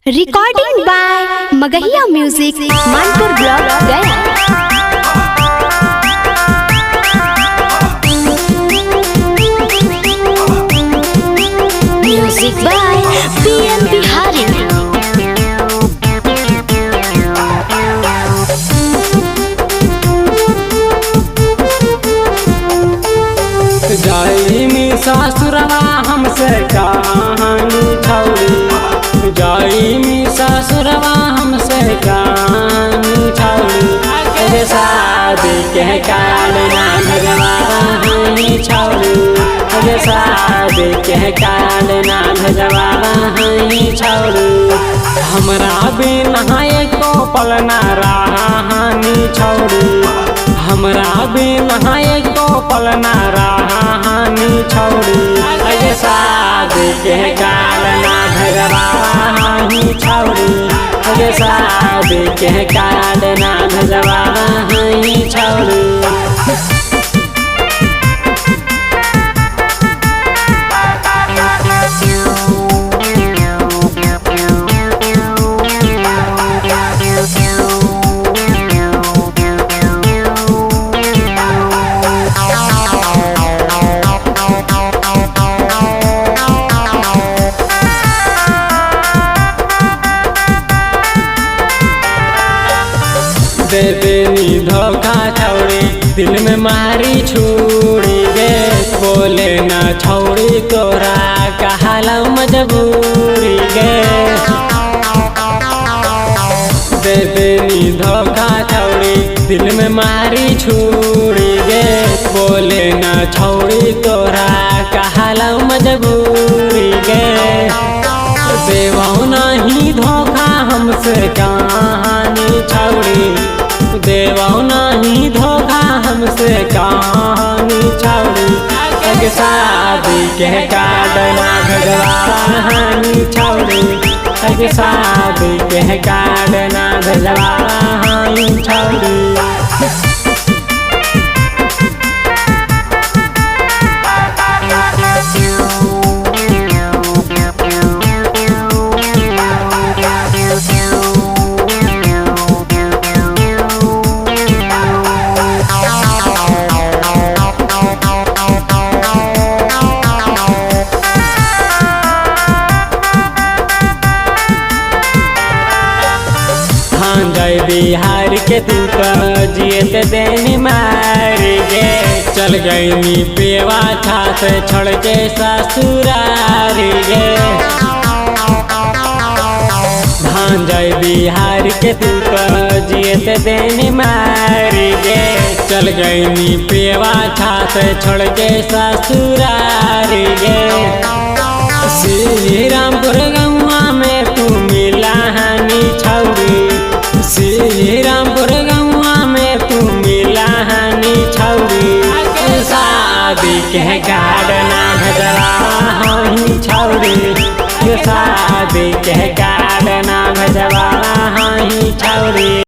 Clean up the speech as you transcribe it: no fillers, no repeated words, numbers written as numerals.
Recording by Magahiya music Manpur block Gaya. Music by P M Bihari. जाई में सासुरवा हमसे कहानी छौरी, जाई में सासुरवा हमसे कहानी छौरी। अरे शादी के काल ना भगवानी छौरी, अरे शादी के काल ना भगवानी छौरी। हमरा बिना एको पल ना रहानी छौरी, हमरा बिना एको पल ना रहानी छौरी। अरे शादी के काल ना भगवानी छौरी, अरे शादी के काल ना भगवानी छौरी। दे देनी धोखा छौड़ी, दिल में मारी छुड़ी गे। बोले ना छौड़ी तोरा कहाला मजबूरी गे। दे देनी धोखा छौड़ी, दिल में मारी छुड़ी गे। बोले ना छौड़ी तोरा कहाला मजबूरी गे। देवौ नहीं धोखा हमसे कहानी छौड़ी, देवौ नहीं धोखा हमसे कहानी छौड़ी। एक शादी के कार्ड ना भेजवानी छौड़ी, एक शादी के कार्ड ना भेजवानी छौड़ी। हाँ जय बिहार के तू तो जियत देनी मार गे। चल गई पेवा छात छोड़ के ससुरार गे। हाँ जय बिहार के तू तो जियत देनी मार गे। चल गई पेवा छात छोड़ के ससुरार गे। श्री रामपुर गौआ में तू मिला हानी छौरी, श्री रामपुर गौआ में तू मिला हानी छौरी। शादी के कार्ड ना भेजवानी छौरी, शादी के कार्ड ना भेजवानी छौरी।